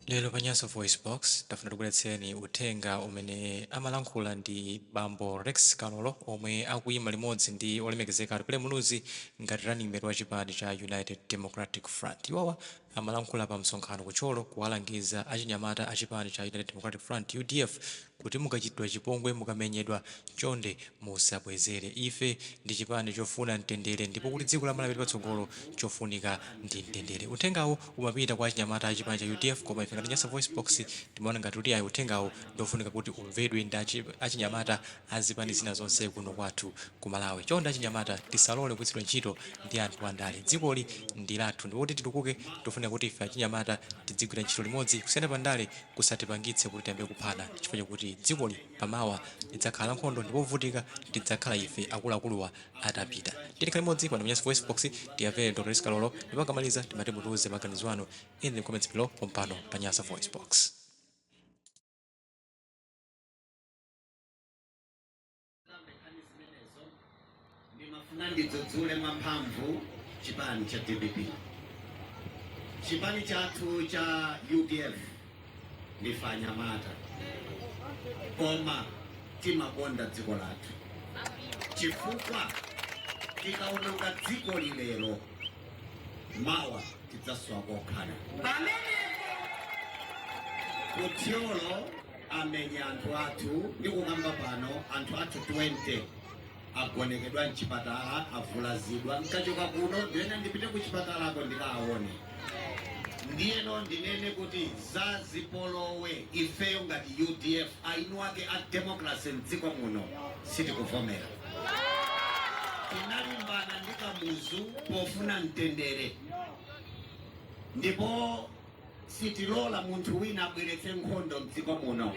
Lero pa Nyasa VoiceBox, tafuna tikubweretsereni uthenga umene amalankhula ndi bambo Rex Kalolo omwe akuyima limodzi ndi olemekezeka Atupele Muluzi ngati running mate wa chipani cha United Democratic Front. Iwowa amalankhula pa msonkhano ku Thyolo kuwalangiza achinyamata a chipani cha United Democratic Front, udf, kuti mukachitidwa chipongwe, mukamenyedwa, chonde musabwezere. Ife ndi chipani chofuna mtendere ndipo kuti dziko la Malawi lipite patsogolo chofunika ndi mtendere. Uthengawu umapita kwa achinyamata a chipani cha udf, koma ife ngati Nyasa VoiceBox timaona ngati kuti ayi, uthengawu ndiofunika kuti umvedwe ndi achinyamata a zipani zina zonse kuno kwathu ku Malawi. Chonde achinyamata, tisalole kugwiritsidwa ntchito ndi anthu andale. Dzikoli ndi lathu ndipo kuti litukuke tofunika kuti ife achinyamata tidzigwira ntchito limodzi. Kusiyana pa ndale kusatipangitse kuti tiyambe kuphana chifukwa chakuti dzikoli pamawa lidzakhala la nkhondo ndipo ovutika tidzakhala ife akuluakuluwa atapita. Tikhale limodzi pano pa Nyasa VoiceBox, tiyamvere Dr. Rex Kalolo, ndipo akamaliza timati mutiuze maganizo anu in the comments below pompano pa Nyasa VoiceBox. Kambe nkhani zimenezo, ndimafuna ndidzudzule mwamphamvu chipani cha DPP. Chipani chathu cha UDF, ndife anyamata koma timakonda dziko lathu, chifukwa tikaononga dziko lilero, mawa tidzasowa kokhala. Ku Thyolo amenya anthu athu. Ndikukamba pano anthu athu 20 agonekedwa mchipatala, avulazidwa. Nkachoka kuno ndiyena ndipite ku chipatalako ndikaone. Ndiyeno ndinene kuti za zipolowe, ifeyo ngati UDF, eni ake a democracy mdziko muno, sitikuvomera. Tinalimbana ndi Kamuzu pofuna mtendere, ndipo sitilola munthu wina abweretse nkhondo mdziko muno.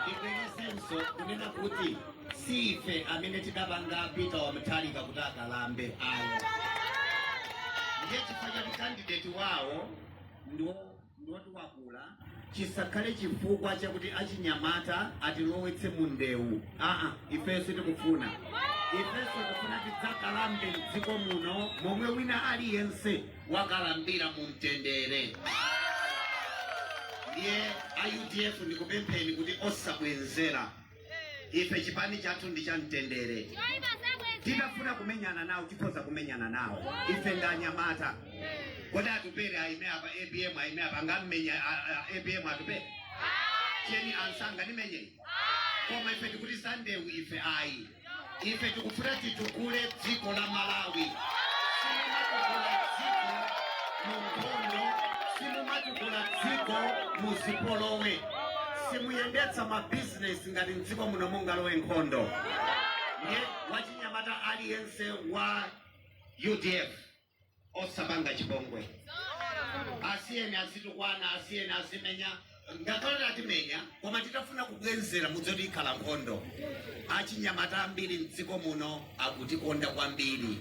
Ndibwerezenso kunena kuti si ife amene tidapanga Peter wa Mutharika kuti akalambe, ayi. Ndiye chifukwa chati candidate wawo ndiwoti wakula, chisakhale chifukwa chakuti achinyamata atilowetse mu ndewu. Aa, ifenso sitikufuna. Ifenso tikufuna tidzakalambe mdziko muno momwe wina aliyense wakalambira mu mtendere. Ndiye a UDF, ndikupempheni kuti osabwenzera. Ife chipani chathu ndi cha mtendere. Titafuna kumenyana nawo, tikhoza kumenyana nawo. Ife ndi anyamata. Kodi Atupere aime apa, APM aime apa, angammenya APM Atupere? Cheni ansanga nimenye. Koma ife tikuti za ndewu ife ayi. Ife tikufuna titukule dziko la Malawi. Simumatukula dziko mu nkhondo, simumatukula dziko mu zipolowe, simuyendetsa mabizinesi ngati mdziko muno mungalowe nkhondo. Ndiye wachinyamata aliyense wa UDF, osapanga chipongwe. Asiyeni azitukwana, asiyeni azimenya. Ngakhale atimenya, koma titafuna kubwenzera, mudzoti ikhala nkhondo. Achinyamata ambiri mdziko muno akutikonda kwambiri.